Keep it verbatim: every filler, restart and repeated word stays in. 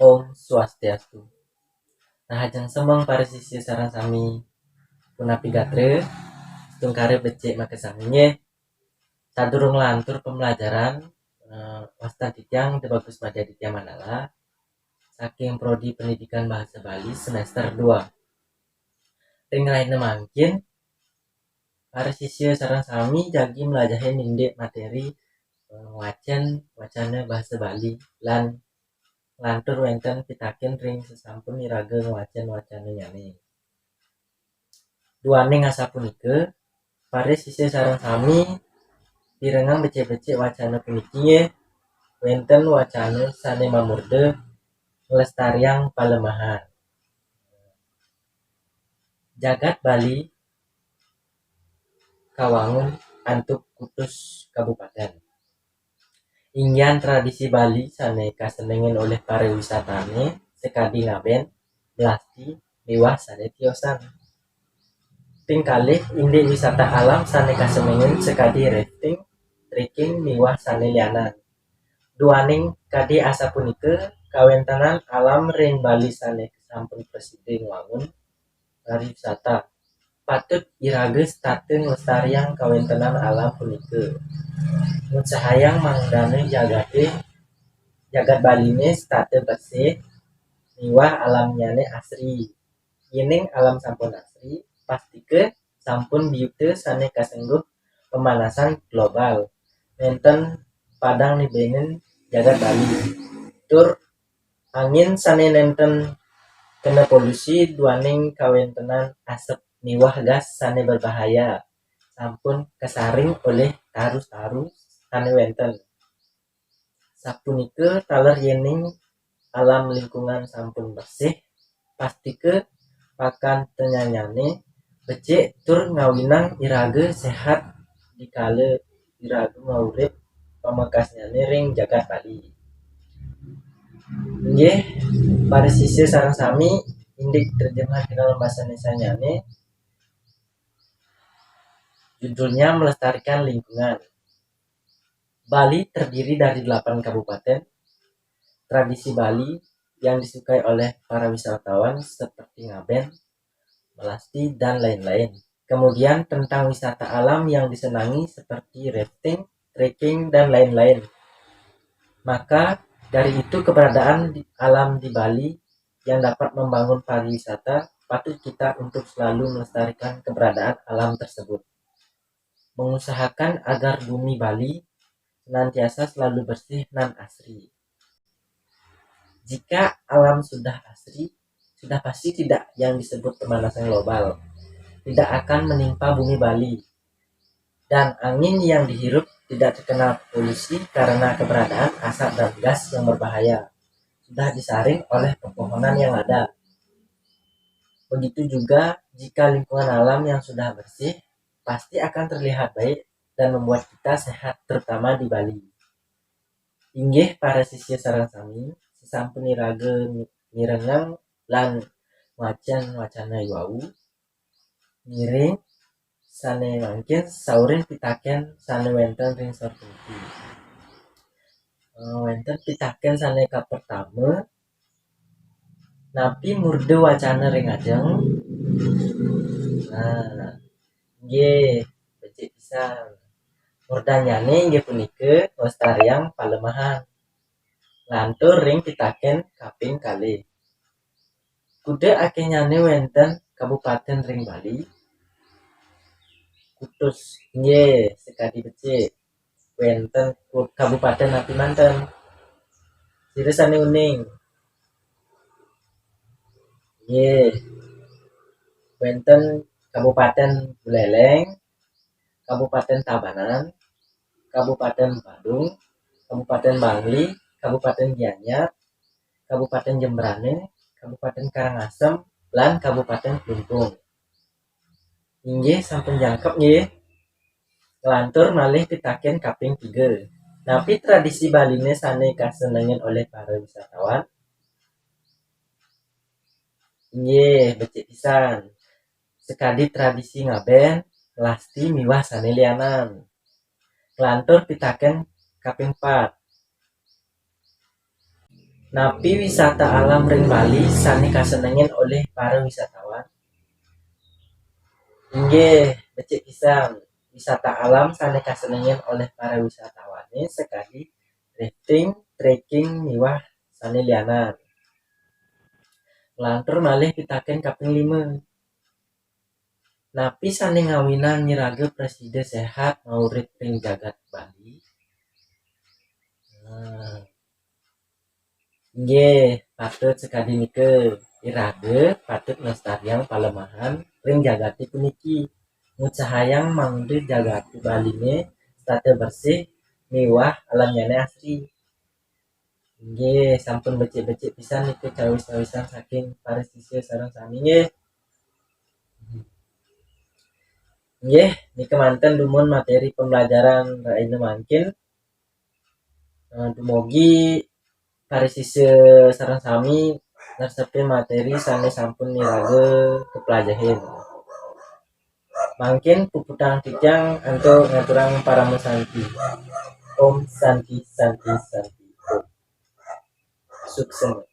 Om Swastiastu. Rahajeng semeng para sisya sareng sami. Punapi gatra, tungkara becik makasami nggih. Sadurung nglantur pembelajaran, eh, wastan titiang Débagus Madya Ditya Mandala saking Prodi Pendidikan Bahasa Bali semester dua. Ring rahina mangkin, para sisya sareng sami jagi mlajahin indik materi, eh, wacén wacana basa Bali lan nglantur wénten pitaken ring sasampun iraga ngwacén wacananyané. Duaning asapunika, para sisya sareng sami pirengang becik-becik wacana puniki nggih, wénten wacana sané mamurda nglestariang palemahan. Jagat Bali kawangun antuk kutus kabupatén. Inggihan tradisi Bali sané kasenengin olih para wisatané sakadi ngabén, melasti, miwah sané tiosan. Ping kalih, indik wisata alam sané kasenengin sakadi rafting, trekking, miwah sané lianan. Duaning kadi asapunika, kawéntenan alam ring Bali sané sampun prasida ngwangun pariwisata. Patut iraga setata nglestariang kawéntenan alam punika. Ngutsahayang mangdané jagaté, jagat Baliné setata bersih miwah alamnyané asri. Yéning alam sampun asri, pastika sampun biuta sané kasengguh pemanasan global, nénten padang nibénin jagat Bali. Tur angin sané nénten kena polusi duaning kawéntenan asep miwah gas sané berbahaya sampun kasaring olih taru-taru sané wénten. Sapunika taler yéning alam lingkungan sampun bersih, pastika pakantenanyané becik tur ngawinang iraga séhat dikala iraga ngaurip pamekasnyané ring jagat Bali. Inggih, para sisya sareng sami, indik terjemahan ring basa Indonesia-nyané, judulnya Melestarikan Lingkungan. Bali terdiri dari delapan kabupaten. Tradisi Bali yang disukai oleh para wisatawan seperti ngabén, melasti, dan lain-lain. Kemudian tentang wisata alam yang disenangi seperti rafting, trekking, dan lain-lain. Maka dari itu keberadaan di, alam di Bali yang dapat membangun pariwisata patut kita untuk selalu melestarikan keberadaan alam tersebut. Mengusahakan agar bumi Bali senantiasa selalu bersih dan asri. Jika alam sudah asri, sudah pasti tidak yang disebut pemanasan global tidak akan menimpa bumi Bali. Dan angin yang dihirup tidak terkena polusi karena keberadaan asap dan gas yang berbahaya. Sudah disaring oleh pepohonan yang ada. Begitu juga jika lingkungan alam yang sudah bersih, pasti akan terlihat baik dan membuat kita sehat, terutama di Bali. Inggih para sisya sareng sami, sasampun iraga mi-, mirengang lan wacén wacana iwau, ngiring sané mangkin saurin pitaken sané wénten ring sor puniki. Eh, wénten pitaken sané kapertama, napi murda wacana ring ajeng? Nah, inggih, becik pisan. Murdanyané inggih punika nglestariang palemahan. Lantur ring pitaken kaping kalih. Kuda akéhnyané wénten kabupatén ring Bali? Kutus. Inggih, sakadi becik. Wénten ku-, kabupatén napi manten? Sira sané uning. Inggih. Wénten Kabupatén Buléléng, Kabupatén Tabanan, Kabupatén Badung, Kabupatén Bangli, Kabupatén Gianyar, Kabupatén Jembrana, Kabupatén Karangasem, lan Kabupatén Klungkung. Inggih, sampun jangkep nggih. Nglantur malih pitaken kaping tiga. Napi tradisi Baliné sané kasenengin olih para wisatawan? Inggih, becik pisan. Sakadi tradisi ngabén, melasti miwah sané lianan. Nglantur pitaken kaping pat. Napi wisata alam ring Bali sané kasenengin olih para wisatawan? Inggih, becik pisan. Wisata alam sané kasenengin olih para wisatawané sakadi rafting, trekking, miwah sané lianan. Nglantur malih pitaken kaping lima. Napi sané ngawinang iraga prasida séhat ngaurip ring jagat Bali? Nah, inggih, patut sakadi nika, iraga patut nglestariang palemahan ring jagaté puniki, ngutsahayang mangda jagaté Baliné setata bersih miwah alamnyané asri. Inggih, sampun becik-becik pisan nika cawis-cawisan saking para sisia sareng sami, nggih. Inggih, nika manten dumun materi pembelajaran rahina mangkin. Eh, dumugi para sisia sareng sami ngresepin materi sané sampun iraga kaplajahin. Mangkin puputang titiang antuk ngaturang parama santi. Om Santi, Santi, Santi, Om. Suksma.